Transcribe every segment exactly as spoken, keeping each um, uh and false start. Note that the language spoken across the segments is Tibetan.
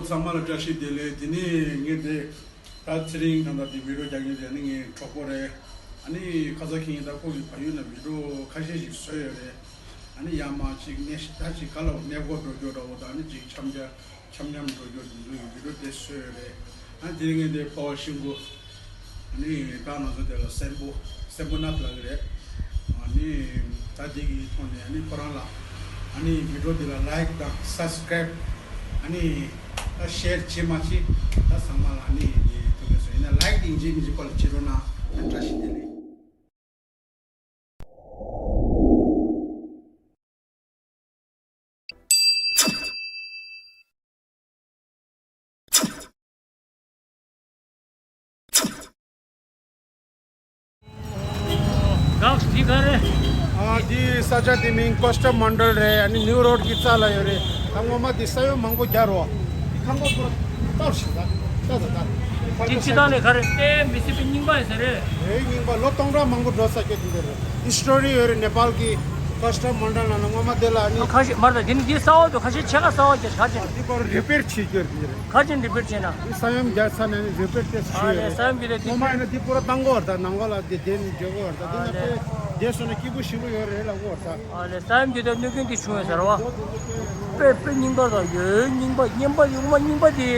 ཚང་མ་ལ་བཀྲ་ཤིས་བདེ་ལེགས། དེ་ནས་ངས་དེ་ད་ཚེ་རིང་ད་ལྟ་དེ་བི་ཌིའོ་རྒྱག་མཁན་དེ་ཨ་ནི་ངའི་གྲོགས་པོ་རེད། ཨ་ནི་ཁ་སང་ཁེ་ཉིན་ད་ཁོ་གི་བལ་ཡུལ་ནས་བི་ཌིའོ་ཁ་ཤས་ཤིག་བཟོས་ཡོད་རེད། ཨ་ནི་ཡར་མར་ཅིག་གནས་ད་ཅིག་ག་ལ་གནས་སྐོར་འགྲོ་རྒྱུ་འདྲ་བོ་དང་ཨ་ནི་ཅིག་འཆམ་རྒྱག་འཆམ་འཆམ་འགྲོ་རྒྱུ་དེ་ཚོ་ཡི་བི་ཌིའོ་དེ་བཟོས་ཡོད་རེད། ཨ་ནི་དེ་རིང་ངས་དེ་ཕོ་བ་ཤིང་བུ། ཨ་ནི་ད་ང་ཚོ་དེ་ལ་སེམས་པོ་སེམས་པོ་ནག་ལབ་ཀྱི་རེད། ཨ་ནི་ད་དེ་གི་ཐོག་ནས་ཨ་ནི་ཁོ་རང་ལ་ཨ་ནི་བི་ཌིའོ་དེ་ལ་ལའིཀ་དང་སབ་སི་ཀེ་རེབ་ཨ་ནི་ད་ཤེར་བྱེད་མ་བྱེད་ད་ཚང་མ་ལ་ཨ་ནི་དེ་ཐུག་གི་སོང་། ཡིན་ན་ལའིཀ་དེ་ཡིན་གཅིག་མིན་གཅིག་ཁོ་ལ་བྱེད་རོགས་གནང་། བཀྲ་ཤིས་བདེ་ལེགས། ག་འདི་ག་རེད། ཨ་འདི་ས་ཆ་འདི་མིང་ཀོ་སྟ་མོན་ཌལ་རེད། ཨ་ནི་ནིའུ་རོཌ་གི་རྩ་ལ་ཡོད་རེད། ད་སྔོན་མ་འདི་ས་ཡོམ་མང་པོ་རྒྱག་རོགས། འདི་ཁང་པ་པོ་ལྟ་ཞིག་ད་ལྟ་ད་ད། འདི་སྤྱི་བཏང་ནས་ག་རེ་ལྟས་མི་སྲིད་པའི་རྙིང་པ་ཡིན་ས་རེད། རེད། རྙིང་པ་ལོ་སྟོང་ཕྲག་མང་པོ་འགྲོ་ས་སྐད་འདི་རེད། ཧི་སི་ཊོ་རི་ཡོད་རེད། ནེ་པཱལ་གི་ཀོ་སྟ་མོན་ཌལ་ནང་ལ་སྔོན་མ་དེ་ལ་ཨ་ནི། ཁ་ཤས་མར་ད་འདི་ནི་འདི་ས་འོག་ཏུ་ཁ་ཤས་ཕྱེད་ཀ་ས་འོག་གི་ཁ་ཅིག་འདི་པར་རི་པེར་བྱེད་རྒྱུ་རེད། ཁ་ཅིག་རི་པེར་བྱས་ན། འདི་ས་ཡོམ་རྒྱག་ས་ནས་ནི་རི་པེར་ཏེ་ཨ་ཞུ་ཡོད་རེད། ས་ཡོམ་གྱི་ལས་དེ་སྔོན་མ་ཡིན་ན་འདི་པུ་ར་བཏང་གོ་བར་ད་ནང་པ་ལ་དེ་དེ་ནི་འཇོག་གོ་བར་ད་འདི་ན་དཔེ་དེ་སོ་ནས་སྐྱིད་པོ་ཞིག་ལོ་ཡོད་རེད་ལ་གོ་བར་ད། ཨ་ལས་ས་ཡོམ་གྱི་ལས་གནོད་སྐྱོན་དེ་བྱུང་ཡོད་ཟེར་བ། དཔེ་དཔེ་རྙིང་པ་དང་ཡོད་རྙིང་པ་རྙིང་པ་ཡོང་མ་རྙིང་པ་དེ།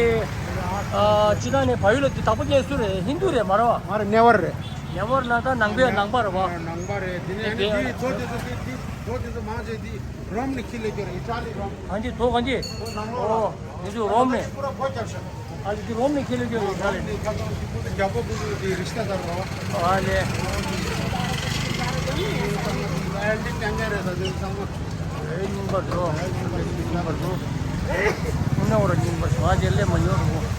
ཨ་སྤྱི་བཏང་ནས་བལ་ཡུལ་ལ་དེ་བདག་པོ་རྒྱག་སུ་རེད། ཧིན་དུ་རེད་མ་རེད་བ། ང་རེ་ནེ་ཝར་རེད། ནེ་ཝར་ལ་ད་ནང་པའི་ནང་པ་རེད་བ། ནང་པ་རེད། དེ་ནས་དེ་དེ་རྡོ་དེ་ཚོ་དེ་དེ་རྡོ་དེ་ཚོ་མང་ཆེ་དེ་རོམ་ནས་ཁྱེར་ལེ་ཀྱོ་རེད། ཨི་ཊ་ལི་རོམ། གང་ཅི་རྡོ་གང་ཅི། ཨོ་ནང་ལོགས་ལ། ཨོ་དེ་ཚོ་རོམ་ནས། པུ་ར་སྒོ་རྒྱབ་ཤག་ཨ་ལི་དེ་རོམ་ནས་ཁྱེར་ལེ་ཀྱོ་རེད་ཨི་ཊ་ལི། ཁ་སང་དེ་ཁོ་ཚོ་རྒྱལ་པོ་ཀུན་ཏུ་དེ་རི་ཤི་ཏ་ཟེར་རོ། ཨ་ལེ། ཨ་ལི་ཅན་ཅན་རེད་ད་དེ་ཚང་མ། ཨེ་རྙིང་པ་འགྲོ། རྙིང་པ་འགྲོ། དངོས་གནས་འོ་ར་རྙིང་པ་ཞོ་ཨ་ཅེ་སླེབས་མ་ཡོང་རུང་།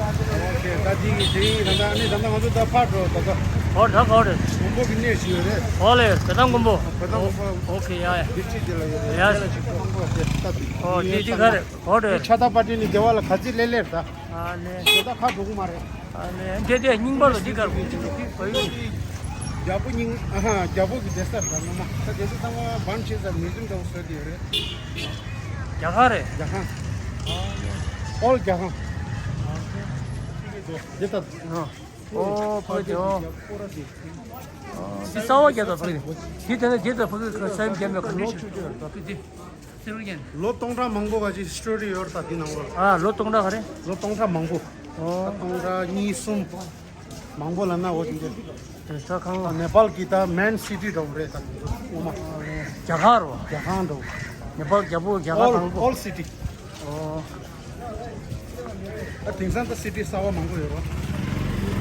ཨོ་ཁེ། ད་དེ་གི་དེ་ཡིན་ད་ད་ནི་ད་ད་ང་ཚོ་ད་ཕར་འགྲོ་ད་ད། ཧོ་ད་ཧོ་རེད། མགོན་པོ་གི་གནས་ཞིག་ཡོད་རེད། ཧོ་ལེ་བེ་ཐང་མགོན་པོ། བེ་ཐང་མགོན་པོ། ཨོ་ཁེ་ཡ་ཡ། དེ་ཅི་དེ་ལ་ཡོད་རེད། ཡ། དེ་ལ་ཅིག་ཁོ་མང་པོ་ཡོད་རེད་ད་དེ། ཨོ་དེ་དེ་ག་རེད་ཧོ་རེད། ཆ་ད་པ་ཏི་ནི་དེ་བ་ལ་ག་ཚི་ལེ་ལེར་ད། ཨ་ལེ། དེ་ད་ཁ་འགྲོ་གི་མ་རེད། ཨ་ལེ། འདི་དེ་རྙིང་པ་ལ་འདི་གར་འདི་ག་ཡིན། རྒྱ་པོ་རྙིང་ཨ་ཧ་རྒྱ་པོ་གི་སྡེ་གསར་དང་ངོ་མ་ད་སྡེ་གསར་ཚང་མ་བན་ཆེ་ས་མི་ཟིན་འདྲ་བོ་བཟོས་ཏེ་ཡོད་རེད། རྒྱ་གར་རེད། རྒྱ་གར། ཨོལ་རྒྱ་གར། འདི་ད་ཨོ་ཕ་གི་ཨོ། འདི་ས་བ་རྒྱ་ད་ཕ་གི་འདི་ད་ནི་འདི་ད་ཕ་གི་ས་ཡོམ་རྒྱ་མེད་ག་འདྲ་ཞིག་འདི། ལོ་སྟོང་ཕྲག་མང་པོ་ག་ཅིག་ཧི་སི་ཊོ་རི་ཡོད་རེད་ད་འདི་ནང་ལོགས་ལ། ཨ་ལོ་སྟོང་ཕྲག་ག་རེ། ལོ་སྟོང་ཕྲག་མང་པོ། ཨོ། སྟོང་ཕྲག་གཉིས་གསུམ། མང་པོ་ལ་ན་འོ་ཅིག་འདི། དེ་ས་ཁང་། ནེ་པཱལ་གི་ད་མེན་སི་ཊི་འདྲ་བོ་རེད་ད་འོ་མ། རྒྱ་གར་རོ། རྒྱ་གར་འདྲ་བོ། ནེ་པཱལ་རྒྱ་པོ་རྒྱ་གར་ཨོལ་དང་པོ། ཨོལ་སི་ཊི། ཨོ། ད་དེང་སང་ད་སི་ཊི་གསར་བ་མང་པོ་ཡོད་རོ།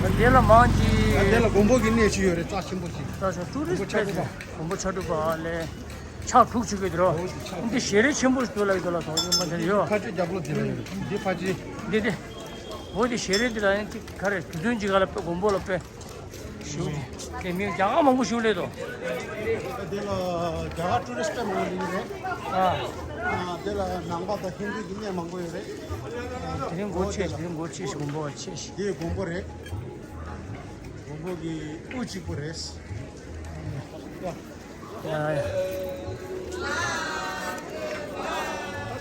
ད་དེ་ལ་མང་ཅིག་ད་དེ་ལ་མགོན་པོ་གི་གནས་ཅིག་ཡོད་རེད་རྩ་ཆེན་པོ་ཅིག་ད་ས་ཊུ་རི་སི་ཊི་པི་ལེ་སི་རེད། མགོན་པོ་ཕྱག་དྲུག་པ་ཨ་ལེ། ཕྱག་དྲུག་བྱེད་དགོས་དེ་རོ། འདི་ཞལ་རས་ཆེན་པོ་ཞིག་འདུག་ལ་ཡོད་ལ་སོང་ཡོད་མ་དེ་ཡོད། ཕ་ཆེ་རྒྱབ་ལོགས་འདི་ལ་ཡོད་འདི་ཕ་ཆེ། འདི་འདི། འོ་འདི་ཞལ་རས་འདི་ལ་ཡང་ཅིག་ག་རེ་དུས་སྟོན་ཅིག་ག་ལ་དཔེ་མགོན་པོ་ལ་དཔེ། ཞུ། དེ་མི་རྒྱ་གར་མང་པོ་ཞུ་ལས་དོ། འདི་ལ་རྒྱ་གར་ཊུ་རི་སི་ཊི་མང་པོ་ཡོད་རེད། ཨ། ཨ་འདི་ལ་ནང་པ་དང་ཧིན་དུ་གི་གནས་མང་པོ་ཡོད་རེད། དེ་རིང་སྒོ་ཕྱེ་ཞིག་དེ་རིང་སྒོ་ཕྱེ་ཞིག་མགོན་པོ་ཕྱེ་ཞིག་འདི་མགོན་པོ་རེད། མགོན་པོ་གི་དབུ་གཅིག་པུ་རེད། ཡ་ཡ།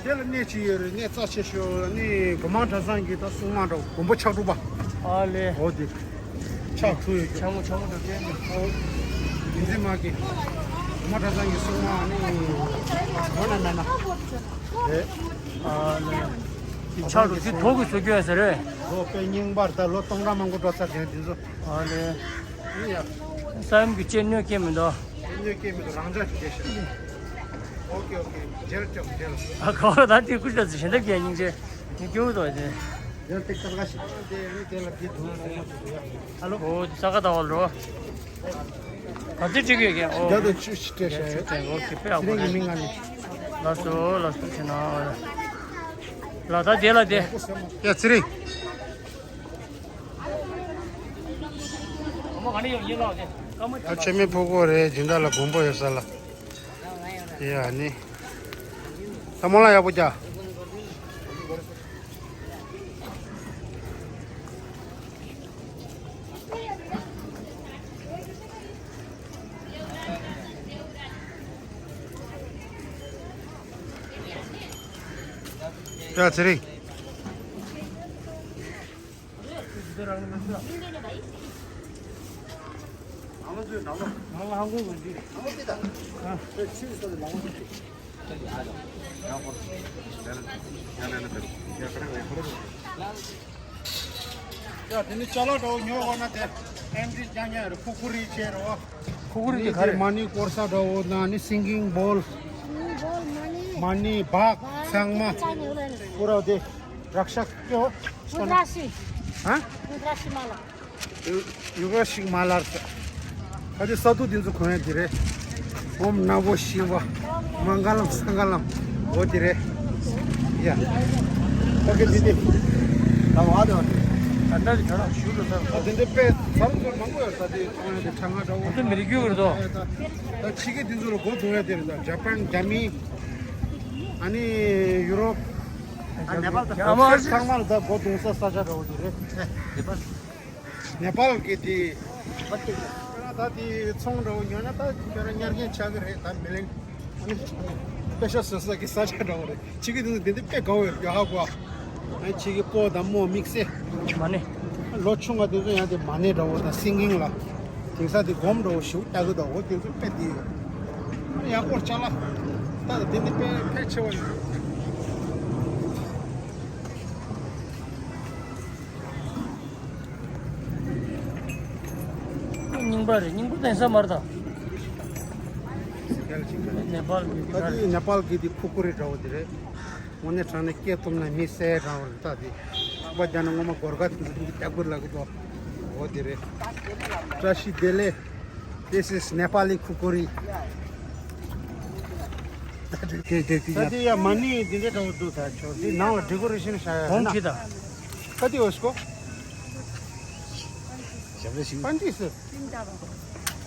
ད་དེ་ལ་གནས་ཅི་ཡོད་རེད། གནས་རྩ་ཆེ་ཤོས་ནི་སྒོ་མང་གྲྭ་ཚང་གི་ད་སྲུང་མ་འདྲ་མགོན་པོ་ཕྱག་དྲུག་པ། ཨ་ལེ། འོ་དེ། ཕྱག་དྲུག་ཡོད་ཀྱང་། ཕྱག་མོ་ཕྱག་མོ་འདྲ་བསྟན་ནས། འོ། ཡིན་འཛིན་མ་གི། སྒོ་མང་གྲྭ་ཚང་གི་སྲུང་མ་ནི། འོ་ན་མེད་ན། རེད། ཨ་ལེ། དེ་ཕྱག་དྲུག་དེ་དོག་གི་བཟོ་རྒྱུ་ཡོད་ས་རེད། ལོ་དཔེ་རྙིང་པར་ད་ལོ་སྟོང་ཕྲག་མང་པོ་འགྲོ་ཚར་དེ་འདི་ཚོ། ཨ་ལེ། ཡིན་ཡ། ས་ཡོམ་གྱི་རྐྱེན་གནོད་སྐྱེལ་མི་འདུག་གནོད་སྐྱེལ་མི་འདུག་རང་འཇགས་ཀྱི་རེད་ཤག་ཨོ་ཀེ་ཨོ་ཀེ། མཇལ་ཀྱང་མཇལ། ཨ་ཁོ་ད་དེ་སྐུ་ཞབས་ཚོ་གཞན་དག་གི་སྙིང་རྗེ་ནི་སྐྱོ་བོ་འདུག་དེ། མཇལ་ཏེ་ཀར་ག་ཞིག་དེ་ནི་དེ་ལ་དེ་དུང་ཐོག་མ་ཞིག་འདུག་ཡ། ཨ་ལོ། ཨོ་དེ་ས་ག་ཟླ་བ་ལོ། ག་ཚོད་བྲིས་ཀྱི་ཡོད་ཀྱང་ཨོ། རྒྱ་དང་ཆུ་ཞིག་སྤྲད་ཤག་ཆུ་ཅན་ཨོ་ཀེ་དཔེ་ཨ་ཁོ་རེད། མིང་ང་ནི། ལགས་སོ་ལགས་སོ་ཁྱེད་ན། ལ་ད་དེ་ལ་དེ། ཡ་ཚེ་རིང་། ད་ཆེ་མེ་ཕོ་གོ་རེད། སྦྱིན་བདག་ལ་དགོངས་པ་ཡོད་ས་ལ། ཡ་ནི། ད་མོ་ལ་ཡག་པོ་རྒྱག་ཡ་ཚེ་རིང་། ཡ། དེ་ནི་ཅ་ལག་འདྲ་བོ་ཉོ་འོང་ན་དེ་ཨེམ་ཌི་རྐྱང་རྐྱང་རེད། ཁུ་ཁུ་རི་བྱས་རེད་བ། ཁུ་ཁུ་རི་དེ་ག་རེ། མ་ཎི་སྐོར་ས་འདྲ་བོ་དང་ནི་སིང་གིང་བོལ། མ་ཎི་བག་ཚང་མ། པུ་ར་དེ་རག་ཤག་ཀྱོ། རུ་དྲ་ཤི། ཧ། རུ་དྲ་ཤི་མ་ལ། ཡུ་ག་ཤིག་མ་ལར་ས། ཨ་དེ་ས་ཐུག་འདི་ཚོ་གོན་ཡ་དེ་རེད། ཨོམ་ནམ་པོ་ཤི་བ། མང་ག་ལམ་སང་ག་ལམ། འོ་དེ་རེད། ཡ། ཨོ་ཀེ་དེ་དེ། ད་བ་དེ་བ་དེ། ད་ལྟ་དེ་ག་རང་ཞུ་རུ་ས། ཨ་དེ་འདྲ་དཔེ་ཚ་རུ་ཚོ་མང་པོ་ཡོད་ས་དེ་གོན་ཡ་དེ་གྲང་ང་འདྲ་བོ། དེ་མི་རིགས་རྒྱུད་རེད་དོ། ད་ཕྱི་རྒྱལ་འདི་ཚོ་ལ་མགོ་རྡུང་ཡ་དེ་རེད། ད་ཇ་པན། རྒྱ་མི། ཨ་ནི་ཡུ་རོབ། ཨ་ནེ་པཱལ་ད་ཚང་མ་ལ་ད་མགོ་རྡུང་ས་ས་ཆ་འདྲ་བོ་དེ་རེད། ནེ་པཱལ། ནེ་པཱལ་གི་དེ། ཁྱོད་རང་ད་དེ་ཚོང་འདྲ་བོ་ཉོས་ན་ད་ཁྱོད་རང་ཉར་མཁན་ཆགས་ཀྱི་རེད། ད་མི་ལེན། ཨ་ནི་པེ་ཤ་བཟོ་ས་གི་ས་ཆ་འདྲ་བོ་རེད། ཕྱི་རྒྱལ་འདི་ཚོ་དེ་འདྲ་དཔེ་དགའ་བོ་ཡོད་རྒྱུ་ཧ་གོ། ཨ་ནི་ཕྱི་རྒྱལ་སྤོ་དང་རྨོ་དམིགས་བསལ། མ་ཎི། ལོ་ཆུང་བ་དེ་ཚོ་ཡང་དེ་མ་ཎི་འདྲ་བོ་དང་སིང་གིང་ལ། དེང་སང་དེ་སྒོམ་འདྲ་བོ་ཞིག་ལྟ་གི་འདུག་འོ་དེ་ཚོ་དཔེ་དེ་ཡོད། ཡག་པོ་ཅ་ལག་ད་དེ་འདི་དཔེ་ཕལ་ཆེ་བ་ཡོད། རྙིང་པ་རེད། རྙིང་པ་བསྟན་ས་མ་རེད་ད། ནེ་པཱལ་གི་ད་དེ་ནེ་པཱལ་གི་དེ་ཁུ་ཁུ་རི་འདྲ་བོ་དེ་རེད། དངོས་གནས་དྲང་གནས་སྐྱེས་ཐུབ་ན་མི་གསལ་དྲང་བ་རེད་ད་དེ། ཁུག་པ་རྒྱག་ན་སྔོན་མ་སྒོར་ཁ་དེ་ཚོ་འདི་རྒྱག་དགོས་ལབ་གི་འདུག་འོ་དེ་རེད། བཀྲ་ཤིས་བདེ་ལེགས། This is Nepali kukuri. དེ་དེ་དེ་ད་དེ་ཡ་མ་ཎི་འདི་འདྲ་འདྲ་བོ་འདུག་ད་ཆོག་འདི་ནང་ལ་ཌེ་ཀོ་རེ་ཤན་བྱ་ཡ་གོང་ན་ཁྲི་དང་། ཀ་ཏི་ཨོ་སི་ཀོ། ཞབས་རེ་ཞིག་པན་ཏི་སི།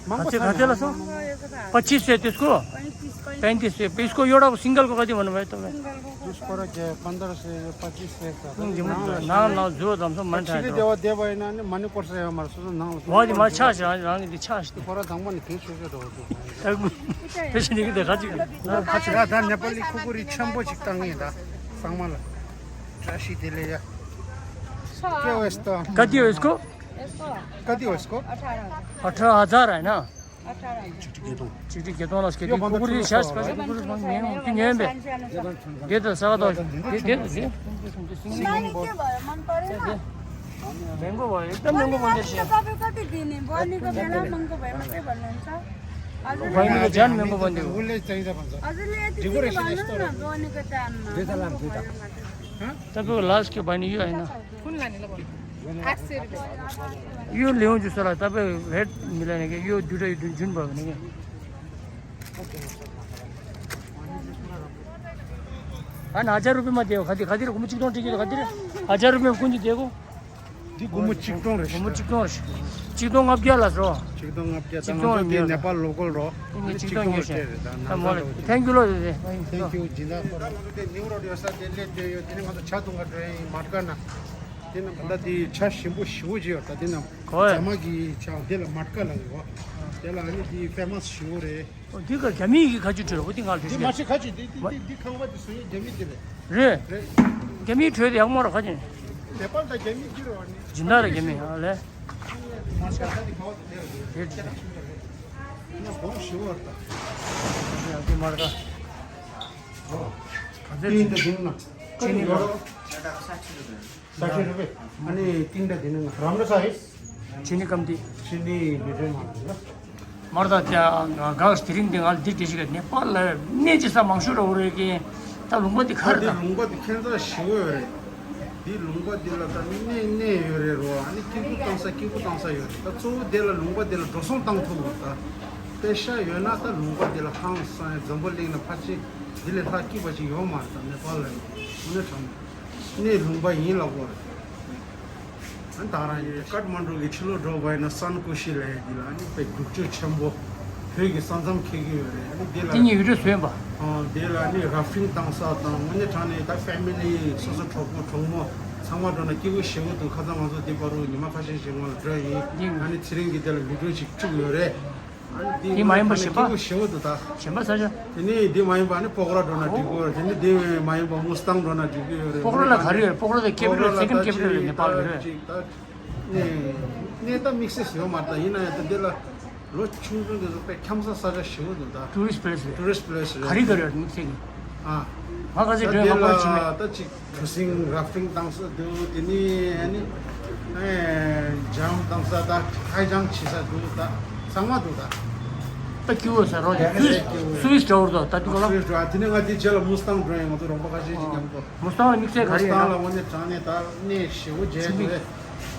མང་པོ་ཚ་ཡ། ཁ་ཚེ་ལ་སོང་། पच्चीस सौ है तो इसको। पैंतीस सौ। इसको योड़ा को सिंगल को कति भन्नुभयो तपाईँ? सिंगल को। बिस को र के पन्ध्र सय, यो पच्चिस सय एक छ। नाम नाम जो दम सो मन ठाए दो। देवा देवा होइन नि, मणिपुर से हमारे सुन नाम। वहाँ दि मा छा छा रंग दि छा छा। कोरा दंग मन के छो छो दो। पैसे नहीं देखा जी। खचरा दा नेपाली खुकुरी छम्बो चिक तंग है दा। संगमला। त्राशी दिले या। के हो यस्तो? कति हो यसको? यसको कति हो यसको? अठार हजार। अठार हजार है ना? अठार हजार। चिकटी गेतों। चिकटी गेतों ला स्केटिंग यो बन्दर कुकुर ठुलो छ। छ। कुकुर मन मेन कि न्यम बे। दे त सगा त दे दे दे। नानी के भयो, मन परेन? महँगो भयो, एकदम महँगो बन्दर छ। तपाईँ कति दिने? बहिनीको बेला महँगो भयो मात्रै भन्नुहुन्छ। हजुरले बहिनीको झन् महँगो बन्दर हो। उसले चाहिन्छ भन्छ। हजुरले यति दिनु भएन न, बहिनीको दाममा। महँगो भयो मात्रै। तपाईँको लास्टको बहिनी यो होइन? कुन लाने ल भन्नु? आठ सय रुपियाँ। यो ल्याउँछु सर, तपाईँ रेट मिलाएन कि यो दुइटा यो जुन भयो भने क्या। होइन, हजार रुपियाँमा दिएको। कति कति रुपियाँ चिकन टिकट कति रे? हजार रुपियाँमा कुन चाहिँ दिएको? दी गुमु चिकटों रे। गुमु चिकटों रे। चिकटों अब क्या लास रो? चिकटों अब क्या? चिकटों अब नेपाल लोकल रो। चिकटों। थ्याङ्क यू ल। थ्याङ्क यू जिन्दा। न्यु रोड यो सा दिल्ली यो दिने मतलब छ दुंगा ड्रे मार्का ना। དེ་ནི་ད་དེ་ཆ་ཞིམ་པོ་ཞེ་པོ་ཅིག་ཡོད། ད་དེ་ནི་ཁོ་ཟ་མ་གི་ཆ་དེ་ལ་མ་ཀ་ལ་ཡོད། དེ་ལ་ཨ་ནི་དེ་ཕེ་མ་སི་ཞེ་པོ་རེད། འོ་དེ་ག་རྒྱ་མི་གི་ཁ་ཆུ་བྲིས་རོ་དེ་ང་ལ་དེ་མ་ཤེས་ཁ་ཆུ་དེ་དེ་དེ་ཁང་པ་དེ་སུ་ཡོད་རྒྱ་མི་དེ་རེད། རེད། རྒྱ་མི་བྲོས་དེ་ཡག་མོ་ར་ཁ་ཆུ། ནེ་པཱལ་དང་རྒྱ་མི་གི་རོ་ཨ་ནི། སྦྱིན་བདག་ར་རྒྱ་མི་ཨ་ལེ། མ་ཤེས་ད་དེ་ཁང་པ་དེ་རེད། རེད་རེད། ན་སྒོམ་ཞེ་པོ་ར་ད། ཡག་གི་མ་ར་ད། ཨོ། ག་ཚོད་དེ་འདི་ན་ཅི་ནི་ཡོད། साठी रुपियाँ। अनि तिनवटा दिनु न। राम्रो छ है? चिनी कम्ती। चिनी मिठोमा हाल्नु ल। मर्दा त्यहाँ गाउस थिरिङ दिङ हाल दिक देशी गर्ने नेपाल ने चाहिँ सा मांसु र उरे के त लुङ्गो दि खर ད་ད། ལུང་པ་དེ་ཁྱེད་ཚོ་ཞེ་པོ་ཡོད་རེད། འདི་ལུང་པ་འདི་ལ་ད་གནས་གནས་ཡོད་རེད་རོ། ཨ་ནི་སྐྱིད་པོ་བཏང་ས་སྐྱིད་པོ་བཏང་ས་ཡོད་རེད། ད་གཙོ་བོ་དེ་ལ་ལུང་པ་འདི་ལ་འགྲོ་སོང་བཏང་ཐུབ་རོ། ད་པེ་ཤ་ཡོད་ན་ད་ལུང་པ་འདི་ལ་ཧང་སང་ཡ་འཛམ་བུ་གླིང་ན་ཕལ་ཆེར་འདི་ལས་ལྷག་སྐྱིད་པ་ཅིག་ཡོད་མ་རེད། ད་ནེ་པཱལ་ལ་ཡོད་ནས་དྲང་གནས་ལུང་པ་ཡིན་ལབ་དགོས་རེད། ཨ་ནི་ད་རང་ཡོད་ཀཏ་མན་ཌུ་གི་ཕྱི་ལོགས་འགྲོ་བ་ཡིན་ན་སན་ཀུ་ཤི་ལབ་ཡ་འདི་ལ་ཨ་ནི་དཔེ་རྒྱུག་ཆུ་ཆེན་པོ་བོད་ཀྱི་ས་མཚམས་འཁེལ་གྱི་ཡོད་རེད། ཨ་ནི་འདི་ལ་དེ་ཉིད་ཡུལ་གྲུ་བཟོས་པ། ཨ་འདི་ལ་ཨ་ནི་ར་ཕིང་བཏང་ས་དང་དངོས་གནས་དྲང་གནས་ད་ཕེ་མི་ལི་སོ་སོ་གྲོགས་པོ་གྲོགས་མོ་ཚང་མ་འགྲོ་ན་སྐྱིད་པོ་ཞེ་པོ་འདུག་ཁ་སང་ང་ཚོ་འདི་བར་དུ་ཉི་མ་ཁ་ཤས་ཤིག་སྔོན་ལ་འགྲོ་ཡིན། འདི་ཨ་ནི་ཚེ་རིང་གི་དེ་ལ་ཡུལ་གྲུ་ཞིག་བཅུག་ཡོད་རེད། ཨ་ནི་དེ་མ་ཡིན་པ་གཞན་པ། སྐྱིད་པོ་ཞེ་པོ་འདུག་ད། གཞན་པ་ས་ཆ། དེ་ནས་འདི་མ་ཡིན་པ་ནི་སྤོག་ར་འགྲོ་ན་འགྲིག་གི་རེད། དེ་ནས་འདི་མ་ཡིན་པ་མུ་སི་ཏང་འགྲོ་ན་འགྲིག་གི་ཡོད་རེད། སྤོག་ར་ལ་ག་རེ་ཡོད། སྤོག་ར་དེ་ཀེ་པི་ཊལ་ནེ་པཱལ་གི་རེད། སྤོག་ར་ལ་ད་ཅིག་ད་ ནས་གནས་སྟངས་དམིགས་བསལ་ཞིག་ཡོད་མ་རེད། ད་ཡིན་ན་ཡང་ད་འདི་ལ་ལོ་ཆུང་ཆུང་དེ་ཚོ་དཔེ་འཁྱམ་ས་ས་ཆ་ཞེ་པོ་འདུག་ད། ཊུ་རི་སི་ཊི་པི་ལེ་སི་རེད། ཊུ་རི་སི་ཊི་པི་ལེ་སི་རེད། ག་རེ་ག་རེ་རེད་དམིགས་བསལ་གྱི། ཨ། ང་ཁ་ཤས་ད་འགྲོ་དེ་ཡོད་པ་ལ་ཕྱིན་མེད། ད་ཅིག་གྲུ་གཟིངས་ར་ཕི་ཊིང་བཏང་ས་འདུག་དེ་ནས་ཨ་ནི་ཨེ་ཇམ་བཏང་ས་ད་ཧའི་ཇམ་བྱེད་ས་འདུག་ད་ཚང་མ་འདུག་ད། ད་སྐྱིད་པོ་ཟེར་རོགས་ཀྱི་སུ་ཝི་སི་སུ་ཝི་སི་འདྲ་བོ་འདུག་ད་འདུག་ག་ལ། སུ་ཝི་སི་འདྲ་བ་དེ་ནས་ང་དེ་རྗེས་ལ་མུ་སི་ཏང་འགྲོ་ཡིན། ང་ཚོ་རོང་པ་ཁ་ཤས་ཅིག་མཉམ་དུ། མུ་སི་ཏང་ལ་དམིགས་བསལ་ག་རེ་ཡིན་ན། མུ་སི་ཏང་ལ་དངོས་གནས་དྲང་གནས་ད་གནས་ཞེ་པོ་མཇལ་འདུག་རེད།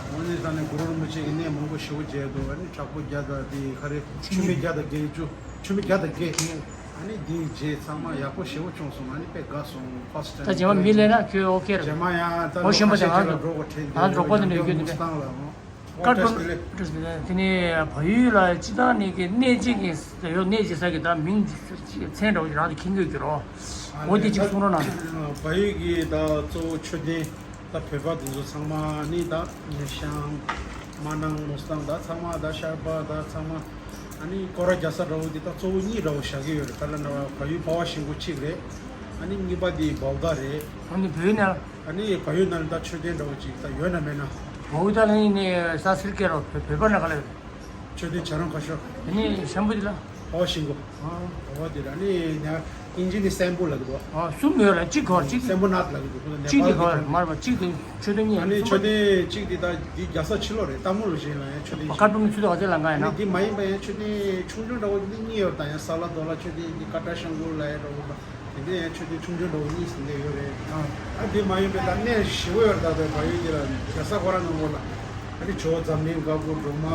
དངོས་གནས་དྲང་གནས་གུ་རུ་རིན་པོ་ཆེ་གི་གནས་མང་པོ་ཞེ་པོ་མཇལ་འདུག་ཨ་ནི་དྲག་པོ་བརྒྱ་དང་དེ་ག་རེ་ཆུ་མིག་བརྒྱ་དང་བརྒྱད་ཅུ། ཆུ་མིག་བརྒྱ་དང་བརྒྱད། ཨ་ནི་དེའི་རྗེས་ཚང་མ་ཡག་པོ་ཞེ་པོ་བྱུང་སོང་། ཨ་ནི་དཔེ་དགའ་སོང་ཕར་སི་ཊི་ཊེམ་ད་རྗེས་མ་མི་སླེབས་ན་ཁྱོད་ཨོ་ཁེ་རེད། རྗེས་མ་ཡང་ད་ཨོ་ལོ་ཁ་ཤས་ཅིག་ལ་འགྲོ་དགོས་དྲན་ང་འགྲོ་དགོས་དེ་འདྲ་ཡོད་རྒྱུ་མུ་སི་ཏང་ལ་ཨོ། ཀར་ཊུན་ཊུ་རི་སི་ཊི་དེ་ནས་བལ་ཡུལ་ལ་སྤྱི་བཏང་ནས་ཀྱི་གནས་གཅིག་གི་ཡོད་གནས་གཅིག་ས་གི་ད་མིང་མཚན་འདྲ་བོ་ཅིག་རང་དུ་མཁྱེན་གྱི་ཡོད་ཀྱི་རོ། འོ་དེ་གཅིག་གསུང་རོགས་གནང་། བལ་ཡུལ་གྱི་ད་གཙོ་བོ་མཆོད་རྟེན་ད་བོད་པ་དེ་ཚོ་ཚང་མ་ནི་ད་ཉེ་ཤང་། མ་ནང་མུ་སི་ཏང་ད་ཚང་མ་ད་ཤར་པ་ད་ཚང་མ། ཨ་ནི་སྐོར་ར་རྒྱག་ས་འདྲ་བོ་འདི་ད་གཙོ་བོ་གཉིས་འདྲ་བོ་བཞག་གི་ཡོད་རེད། ད་ལ་ན་བལ་ཡུལ་འཕོ་བ་ཤིང་སྒོ་གཅིག་རེད། ཨ་ནི་གཉིས་པ་འདི་བའུ་དྷ་རེད། ཨ་ནི་བོད་ནང་། ཨ་ནི་བལ་ཡུལ་ནང་ལ་ད་མཆོད་རྟེན་འདྲ་བོ་ཅིག་ད་ཡོད་ན་མེད་ན། བའུ་དྷ་ལ་ཡིན་ནི་ས་སིལ་སྐད་རོ་བོད་བོད་པ་ན་ག་ལ་ཡོད། མཆོད་རྟེན་བྱ་རུང་ཁ་ཤོར། ཨ་ནི་ཤམ་བུ་འདི་ལ། འཕོ་བ་ཤིང་སྒོ། ཨ། འཕོ་བ་འདི་ལ་ནི་ནས་ཨིན་ཇི་ནི་སེམ་བུ་ལ་འདུག་ཨ་གསུམ་ཡོད་ལ་གཅིག་གོ་གཅིག་སེམ་བུ་ནཱཐ་ལ་འདུག་ཁོ་ལ་གཅིག་ནེ་པཱལ་གི་གོ་མར་བ་གཅིག་དེ་མཆོད་རྟེན་གཉིས། ཨ་ནི་མཆོད་རྟེན་གཅིག་འདི་ད་འདི་རྒྱལ་ས་ཕྱི་ལོགས་རེད། སྟག་མོ་ལུ་ཞེས་ལ་ཡང་མཆོད་རྟེན་ཀ་ཀ་ཀྲུང་ཚུལ་དུ་ག་ཚད་ལ་ང་ཡིན་ན། འདི་མ་ཡིན་པ་ཡང་མཆོད་རྟེན་ཆུང་ཆུང་འདྲ་བོ་འདི་གཉིས་ཡོད་ད། ཡང་ས་ལ་རྡོ་ལ་མཆོད་རྟེན་འདི་ཀ་ཏྲ་ཤང་ཀུ་ལ་ཡང་འདྲ་བོ་ད། དེ་འདྲའི་ཡང་མཆོད་རྟེན་ཆུང་ཆུང་འདྲ་བོ་གཉིས་ཟིན་ནས་ཡོད་རེད། ཨ་འདི་མ་ཡིན་པའི་ད་གནས་ཞེ་པོ་ཡོད་རེད། ད་ལྟ་བལ་ཡུལ་འདི་ལ་རྒྱལ་ས་ཁོ་རང་ནང་ལོགས་ལ་ཨ་ནི་ཇོ་བོ་འཛམ་གླིང་དཀར་པོ་སྒྲོལ་མ་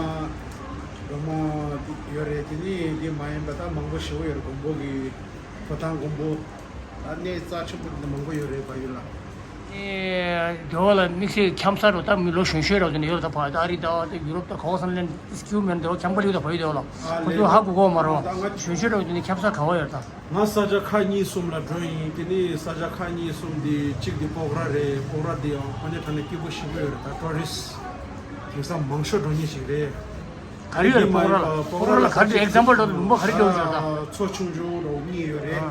སྒྲོལ་མ་ཡོད་རེད། དེ་ནི་འདི་མ་ཡིན་པ་ད་མང་པོ་ཞེ་པོ་ཡོད་རེད། མགོན་པོ་གི་ཕོ་བྲང་མགོན་པོ། ད་གནས་རྩ་ཆེན་པོ་འདི་མང་པོ་ཡོད་རེད་བལ་ཡུལ་ལ། ཨེ། སྡེ་བ་ལ་དམིགས་བསལ་འཁྱམ་ས་རུ་ད་མི་ལོ་གཞོན་གཞོན་རུ་དེ་ནས་ཡོད་རེད། ད་བ་ད་ཨ་རི་ད་བ་ད་ཡུ་རོབ་ད་ག་བ་སམ་ལན་སྐྱུ་མེར་འདེ་བ་འཁྱམ་པ་ལིའུ་ད་བལ་ཡུལ་སྡེ་བ་ལ་ཁོ་ཚོ་ཧ་གོ་གོ་མ་རུ་གཞོན་གཞོན་རུ་དེ་ནས་འཁྱམ་ས་ག་བ་ཡོད་ད། ང་ས་ཆ་ཁག་གཉིས་གསུམ་ལ་འགྲོ་ཡིན། དེ་ནི་ས་ཆ་ཁག་གཉིས་གསུམ་དེ་གཅིག་དེ་པོག་ར་རེད། པོག་ར་དེ་ཡང་ཁོ་ནའི་གྲས་ནས་སྐྱིད་པོ་ཞེ་པོ་ཡོད་རེད། ད་ཊུ་རི་སི་ཊི་དེང་སང་མང་ཤོས་འགྲོ་མཁན་ཞིག་རེད། ག་རེ་ཡོད་རེད། པོག་ར་ལ་པོག་ར་ལ་ག་རེ་ཨེག་ཛམ་པལ་འགྲོ་ལུང་པ་ག་རེ་ཡོད་རེད་ད། མཚོ་ཆུང་ཆུང་འགྲོ་གཉིས་ཡོད་རེད།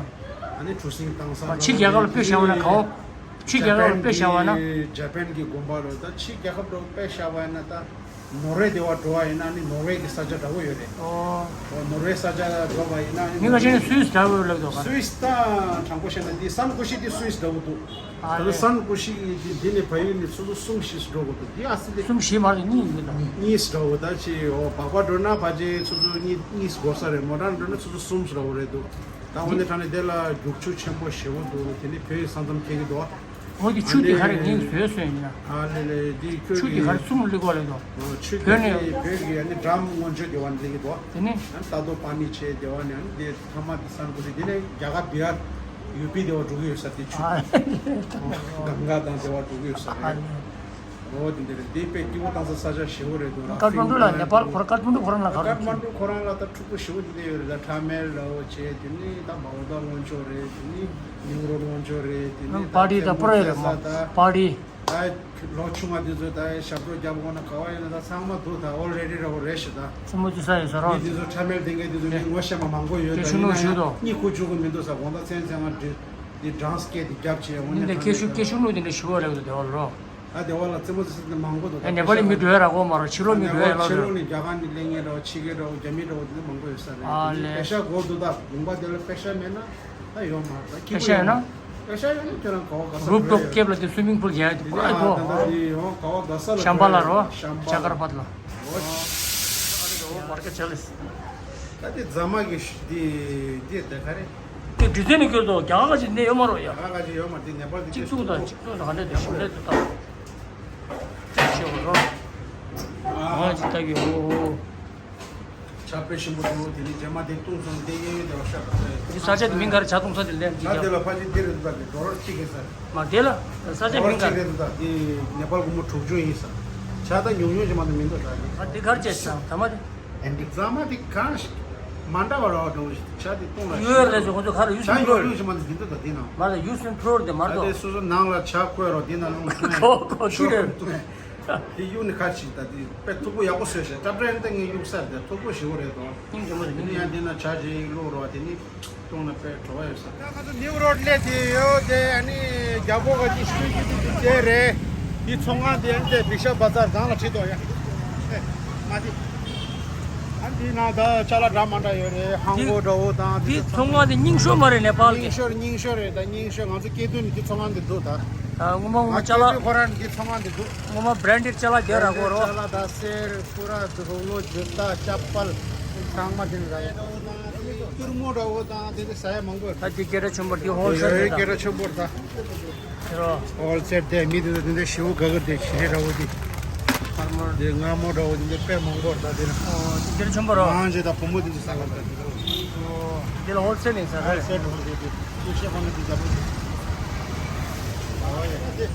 ཨ་ནི་གྲུ་གཟིངས་བཏང་ས་འགྲོ་ཕྱི་རྒྱལ་ཁབ་ལ་དཔེ་བཞག་པ་ན་ག་བ། ཕྱི་རྒྱལ་ཁབ་ལ་དཔེ་བཞག་པ་ན། ཇ་པན་གྱི་དགོན་པ་རེད། ད་ཕྱི་རྒྱལ་ཁབ་འགྲོ་དཔེ་བཞག་པ་ཡིན་ན་ད། ནོར་ཝེ་དེ་བ་འགྲོ་བ་ཡིན་ན་ནི་ནོར་ཝེ་གི་ས་ཆ་འདྲ་བོ་ཡོད་རེད། ཨོ། ཨོ་ནོར་ཝེ་ས་ཆ་འགྲོ་བ་ཡིན་ན་ནི་མི་ཁ་ཤས་ནི་སུད་སི་འདྲ་བོ་ལབ་འདུག་ག་སུད་སི་ད་དྲང་པོ་བཤད་ན་འདི་སན་ཀུ་ཤི་འདི་སུད་སི་འདྲ་བོ་འདུག་ཨ་ད་ལེ། སན་ཀུ་ཤི་གི་འདི་འདི་ནས་བལ་ཡུལ་ནས་ཆུ་ཚོད་གསུམ་བཞི་འགྲོ་དགོས་འདུག་འདི་ཨ་སི་ལེ། གསུམ་བཞི་མ་རེད་གཉིས་ཡིན་ད། གཉིས་འདྲ་བོ་ད་ཅི་ཨོ་སྦག་སྦག་འགྲོ་ན་ཕལ་ཆེར་ཆུ་ཚོད་གཉིས་གཉིས་འགོར་ས་རེད། མོ་ཊ་འགྲོ་ན་ཆུ་ཚོད་གསུམ་འདྲ་བོ་རེད་འདུག་ད་འོ་ནས་དྲང་ནས་དེ་ལ་རྒྱུག་ཆུ་ཆེན་པོ་ཞེ་པོ་འདུག་དེ་ནི་བོད་ས་མཚམས་འཁེལ་གི་འདུག་འོ་དེ་ཆུ་དེ་ག་རེ་ངས་བཟོས་བཟོས་ཡིན་ན། ཨ་ལེ་ལེ་འདི་ཁྱོད་ཆུ་དེ་ག་རེ་ཀྱི་གསུམ་སླེབས་གོ་ལེ་དོ། ཆུ་བོད་ནས་དེ་བོད་ཀྱི་ཨ་ནི་འགྲམ་སྔོན་ཆད་དེ་བ་ནས་སླེབས་ཀྱི་འདུག་དེ་ནི། ཨ་ནི་ད་དོ་པ་ནི་ཆེ་དེ་བ་ནས་ཨ་ནི་དེ་ཐ་མ་དེ་སན་ཀུ་ཤི་དེ་ནས་རྒྱ་གར་བི་ཧར་ཡུ་པི་དེ་བ་འགྲོ་གི་ཡོད་ས་དེ་ཆུ། ཨ་གངྒཱ་དང་དེ་བ་འགྲོ་གི་ཡོད་ས་ཨ་རེད། ལེ། འོ་དེ་འདྲ་རེད། དེ་དཔེ་སྐྱིད་པོ་བཏང་ས་ས་ཆ་ཞེ་པོ་རེད་འདུག་ཀ་ཐ་མན་ཌུ་ལ་ནེ་པཱལ་ཁོ་ར་ཀ་ཐ་མན་ཌུ་ཁོ་རང་ལ་ག་རེ། ཀ་ཐ་མན་ཌུ་ཁོ་རང་ལ་ད་འཁྲུག་པོ་ཞེ་པོ་དེ་འདྲ་ཡོད་རེད། ད་ཁྲ་མེལ་ལའོ་ཆེ་དེ་ནི་ད་བའོ་ད་ལོན་ཆོ་རེད། དེ་ནི་ནིའུ་རོ་ལོན་ཆོ་རེད། དེ་ནི་ད་པར་ཊི་ད་པུ་ར་ཡོད་རེད་མོ་པར་ཊི། ད་ལོ་ཆུང་བ་དེ་ཚོ་ད་ཞབས་བྲོ་རྒྱབ་འོང་ན་ག་བ་ཡོད་ན་ད་ཚང་མ་འདུག་ད་ཨོལ་རེ་ཌི་ར་བོ་རེད་ཤི་ད། ཚང་མ་དུ་ས་ཡོད་ས་རོ། མི་དེ་ཚོ་ཁྲ་མེལ་དེ་འགའ་དེ་ཚོ་མི་ངོ་ཤེས་པ་མང་པོ་ཡོད་ད། ཡིན་ན་ཡང་གཉིད་ཁུག་བཅུག་གི་མི་འདུག་ས། དགོང་དག་མཚན་མཚན་ང་འདི་འདི་སྦྲང་སྐད་དེ་རྒྱབ་བྱས་འོང་ན་ད་སྐད་ཤུགས་སྐད་ཤུགས་ནུས་དེ་འདྲ་ཞུ་བ་རེད་འདུག་དེ་བ་ལོ། ད་དེ་བ་ལ་རྩེད་མོ་རྩེ་ས་དེ་མང་པོ་འདུག་ད་ནེ་པ་ལི་མི་འགྲོ་ཡ་ར་གོ་མ་རོ་ཕྱི་ལོགས་མི་འགྲོ་ཡ་ལ་ཕྱི་ལོགས་ནས་རྒྱ་གར་ནས་སླེབས་མཁན་འདྲ་བོ་ཕྱི་རྒྱལ་འདྲ་བོ་རྒྱ་མི་འདྲ་བོ་དེ་འདྲ་མང་པོ་ཡོད་ས་རེད། ཨ་ལེ། པེ་ཤ་དགོས་འདུག་ད་དགོངས་པ་དེ་ལ་པེ་ཤ་མེད་ན་ད་ཡོད་མ་རེད། ད་པེ་ཤ་ཡོད་ན། པེ་ཤ་ཡོད་ན་ཁྱོད་རང་ག་བ་ག་ས་རུབ་ཊོབ་ཀེབ་ལ་དེ་སུའི་མིང་པུལ་རྒྱག་ཡ་དེ་པུ་ར་ཡོད་གོ། ད་ད་དེ་ཡོང་ག་བ་ག་ས་ལ་ཤམ་པ་ལ་རོ། ཤམ་པ་ལ་ཅ་ཀར་པད་ལ། ཨོ། ཨ་ནི་འོ་མར་ཀ་ཆ་ལེ། ད་དེ་རྫ་མ་གི་འདི་འདི་དེ་ག་རེ། དེ་འདྲི་རྩད་ནས་སྐྱོར་དོ་རྒྱ་གར་ག་ཅིག་གནས་ཡོད་མ་རོ་ཡ། རྒྱ་གར་ག་ཅིག་ཡོད་མ་རེད། དེ་ནེ་པཱལ་དེ་གཅིག་མཚུངས་དང་གཅིག་མཚུངས་དང་ཧ་འདྲ་དེ་ཞིག་རེད་དེ་ལྟ། དེ་ཞེས་པ་རོ། ཨ་ཅིག་ལྟ་གི་འོ་འོ། ཆ་དཔེ་ཞིམ་པོ་འདུག་དེ་ནི་རྗེས་མ་དེ་བཏུང་སོང་དེ་གཡས་གཡོན་དེ་བ་ཤ་བ་ས་ཡོད། དེ་ས་ཆ་དེ་མིང་ག་རེ་ཆ་བཏུང་ས་དེ་ལེན་ཅིག་ཆ་དེ་ལ་ཕ་ཅིག་དེ་རེད་འདུག་ད་དེ་ཌོ་ལར་གཅིག་གི་ས་རེད། མ་དེ་ལ་ས་ཆ་ཌོ་ལར་མིང་ག་གཅིག་རེད་འདུག་ད་དེ་ནེ་པཱལ་སྒོར་མོ་དྲུག་ཅུ་ཡིན་ས། ཆ་ད་ཉུང་ཉུང་ཅིག་མ་གཏོགས་མི་འདུག་ད་དེ། ཨ་དེ་གར་བྱས་ས་ད་མ་དེ། ཨེ་འདི་རྫ་མ་དེ་གང་ཞིག་མ་འདྲ་བ་ར་བ་འགྲོ་ཞིག་ཆ་དེ་གཏོང་ལ་ཡུ་ཨེ་ལ་ཞིག་ཁོ་ཚོ་ཁ་རུ་ཡུ་ཆ་སུན་ཡོད་ཕྲོར་རེད་ཞིག་མ་འདི་འདི་ད་དེ་ན་མ་ད་ཡུ་སུན་ཕྲོར་དེ་མ་ད་རེད་དེ་དོ། སོ་སོ་ནང་ལ་ཆ་བསྐོལ་རོགས་དེ་ན་རླུང་ཁོ་ཁོ་ཤི་རེད། དེ་གཡུག་ནི་ཁ་ཞིག་ད་དེ་དཔེ་མཐུག་པོ་ཡག་པོ་བཟོས་ཤག་སྐྲ་བྲེ་འདི་ངས་གཡུག་ས་རེད། མཐུག་པོ་ཞེ་པོ་རེད་དོ། སྙིང་རྗེ་མོ་རེད། དེ་ནི་ཡང་དེ་ན་ཆ་ཞིག་བླུག་རོགས་དེ་ནི་གཏོང་ན་དཔེ་བྲོ་བ་ཡོད་ས་རེད། ད་ང་ཚོ་ནིའུ་རོ་ཌི་སླེབས་དེ་ཡོད་དེ་ཨ་ནི་རྒྱ་པོ་ག་ཅིག་སྐྱོད་རྒྱུ་དེ་དེ་རེད། འདི་ཚོང་ཁང་འདི་ཨ་ནི་དེ་བི་ཤལ་བ་ཛར་སྒང་ལ་ཁྲིད་དོ་ཡ། ཨེ། མ་འདི། ཨ་འདི་ནང་ད་ཅ་ལག་འདྲ་མ་འདྲ་ཡོད་རེད། ཧང་གོ་འདྲ་བོ་དང་འདི་འདི་ཚོང་ཁང་འདི་རྙིང་ཤོས་མ་རེད་ནེ་པཱལ་གི། རྙིང་ཤོས་རྙིང་ཤོས་རེད། ད་རྙིང་ཤོས་ང་ཚོ་སྐྱེས་དུས་ནས་འདི་ཚོང་ཁང་འདི་འདུག་ད། ཨ་སྔོན་མ་སྔོན་མ་ང་ཅ་ལག་སྐྱེས་དུས་ཁོ་རང་འདི་ཚོང་ཁང་འདི་འདུག་སྔོན་མ་བྷི་རན་ཌེཌ་ཅ་ལག་རྒྱག་ར་གོ་རོ། ཅ་ལག་དང་གསེར་སྐུ་ར་རོ་ལོ་ཇུ་ཏ་ཅ་པལ་ཚང་མ་འདི་ནས་ཟ་ཡ། ཏུར་མོ་འདྲ་བོ་དང་དེ་འདྲ་ཟ་ཡ་མང་པོ་ཡོད། ད་འདི་སྐད་གྲགས་ཆེན་པོ་འདི་ཧོལ་སེལ་རེད་ད། སྐད་གྲགས་ཆེན་པོ་རེད་ད། ཧོལ་སེལ་དེ་མི་དེ་ཚོ་དེ་འདྲ་ཞེ་པོ་དགའ་གི་རེད། ཞི་ལི་འདྲ་བོ་དེ། ཧར་མོར། དེ་སྔ་མོ་འདྲ་བོ་དེ་འདྲ་དཔེ་མང་པོ་རེད་ད་དེ་ལ། ཨོ་དེ་འདྲ་ཆེན་པོ་རོ། མང་ཆེ་ད་བུ་མོ་དེ་ཚོ་ཟ་གི་རེད་ད་དེ་ལ། ཨོ་དེ་ལ་ཧོལ་སེལ་ནས་ཟ་ཧོལ་སེལ་རེད། ཧོལ་སེལ་དེ་དེ་ཤེས་པ་ན་དེ་ཟ་བོ་དེ། ཨོ་ཡ་དེ།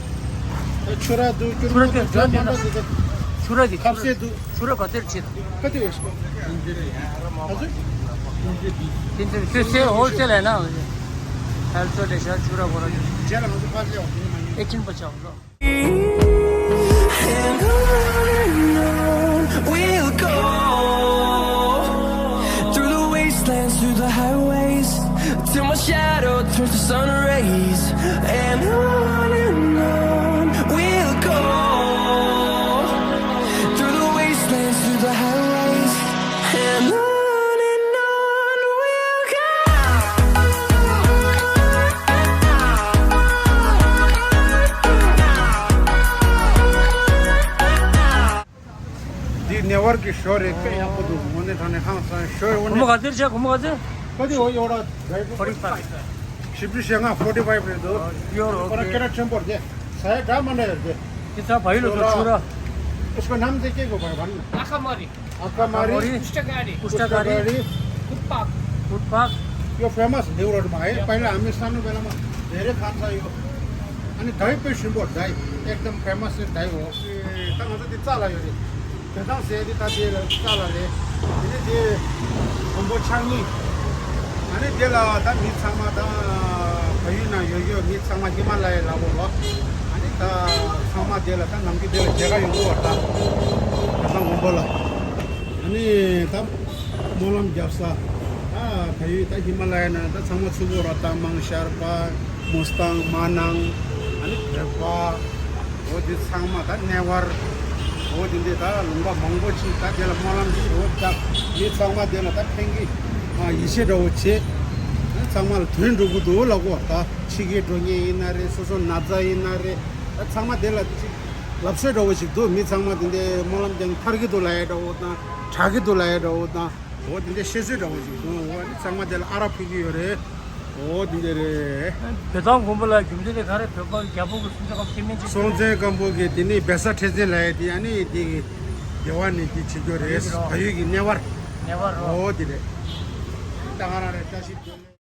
ཆུ་ར་འདུག་ཆུ་ར་འདུག་ཆུ་ར་དེ་ཆུ་ར་དེ་ཁ་ཟས་འདུག་ཆུ་ར་ག་ཚོད་ཅིག་ད། ཁ་དེ་ཡོད་སོ། ཁ་ཚོད། དེ་ཚོ་ཁྱོད་སེ་ཧོལ་སེལ་ལས་ན། ཧལ་ཚོད་ལས་ཤར་ཆུ་ར་གོ་ར། རྗེས་ལ་ང་ཚོ་ཕར་ལས་བ་དེ་མ་ཉོ། ཨེ་ཆིན་པ་ཆགས་ལོ། And on and on we'll go, through the wastelands, through the highways, till my shadow turns to sun rays. And on and on we'll go, through the wastelands, through the highways, and on and on we'll go. འདི་ནེ་ཝར་གི་ཞོ་རེད། དཔེ་ཡག་པོ་འདུག་དངོས་གནས་དྲང་གནས་ཧང་སང་ཞོ་ཡོད་ནས། གོང་མ་ག་ཚོད་བྱས། གོང་མ་ག་ཚོད། ཁ་དེ་འོ་ཡོད་ར། ཕོར་ཊི་ཕའིབ། བཞི་བཅུ་ཞེ་ལྔ། ཕོར་ཊི་ཕའིབ་རེད་འདུག་ཡོད་རོ། ཁོ་ར་སྐད་གྲགས་ཆེན་པོ་རེད། ཟ་ཡ་འདྲ་མ་འདྲ་ཡོད་རེད། དེ་ཚ་བ་ཡུ་ལོ་ཚོ་ཆུ་ར། उसको नाम देखिए को भाई बन। आका मारी। आका मारी। पुष्टकारी। पुष्टकारी। पुष्टकारी। फुटपाक। फुटपाक। यो फेमस देवरोडमा है। पहिला हामी सानो बेलामा धेरै खान्छ यो। अनि दही पनि सुन्दर दही। एकदम फेमस चाहिँ दही हो। ए, त म त त्यो चाला यो रे। དེ་དང་ཟས་དེ་ད་དེ་ལ་རྩ་ལ་རེད། དེ་ནས་དེ་མགོན་པོ་ཕྱག་གཉིས། ཨ་ནི་དེ་ལ་ད་མི་ཚང་མ་ད་བལ་ཡུལ་ན་ཡོད་ཡོད་མི་ཚང་མ་ཧི་མ་ལ་ཡའི་ལ་འོ་རོ། ཨ་ནི་ད་ཚང་མ་དེ་ལ་ད་ནམ་རྒྱུན་དེ་ལ་མཇལ་ཁ་ཡོང་གི་བ་ད། དེ་ད་མགོན་པོ་ལ། ཨ་ནི་ད་སྨོན་ལམ་རྒྱབ་ས། ད་བལ་ཡུལ་ད་ཧི་མ་ལ་ཡ་ན་ད་ཚང་མ་ཚུགས་གི་རོ། ད་མང་ཤར་པ། མུ་སྟང་། མ་ནང་། ཨ་ནི་བོད་པ། འོ་དེ་ཚང་མ་ད་ནེ་ཝར། འོ་དེ་འདི་ད་ལུང་པ་མང་པོ་ཅིག་ད་དེ་ལ་སྨོན་ལམ་ཅིག་འོ་ད་མི་ཚང་མ་དེ་ལ་ད་ཕན་གི་ཨ་ཡིད་ཆེས་འདྲ་བོ་བྱེད། ཚང་མ་ལ་དོན་འགྲུབ་གི་འདུག་ལབ་གོ། ད་ཕྱི་རྒྱལ་འགྲོ་མཁན་ཡིན་ན་རེད། སོ་སོ་ན་ཚ་ཡིན་ན་རེད། ད་ཚང་མ་དེ་ལ་ཅིག་ལབ་སྲོལ་འདྲ་བོ་ཞིག་འདུག་མི་ཚང་མ་དེ་འདྲའི་སྨོན་ལམ་དེ་ཐར་གི་འདུག་ལབ་ཡ་འདྲ་བོ་དང་དྲག་གི་འདུག་ལབ་ཡ་འདྲ་བོ་དང་། འོ་དེ་འདྲའི་བཤད་སྲོལ་འདྲ་བོ་ཞིག་འདུག་འོ་ནི་ཚང་མ་དེ་ལ་ཨ་རག་ཕུལ་གི་ཡོད་རེད། འོ་དེ་འདྲ་རེད། བོད་དང་མགོན་པོ་ལ་རྒྱུ་མཚན་དེ་ག་རེ། བོད་པ་རྒྱལ་པོ་གི་སྲོང་བཙན་སྒམ་སྐྱེ་དམན་ཅིག་སྲོང་བཙན་སྒམ་པོ་གི་དེ་ནི་བེ་ས་ཁྲི་བཙན་ལ་ཡ་དེ་ཨ་ནི་དེ་གི་རྒྱལ་བ་ནི་དེ་བྱེད་རྒྱུ་རེད། བལ་ཡུལ་གི་གནས་བར། གནས་བར་རོ། འོ་དེ་རེད། ད་ང་རང་རེད་བཀྲ་ཤིས་བདེ་ལེགས།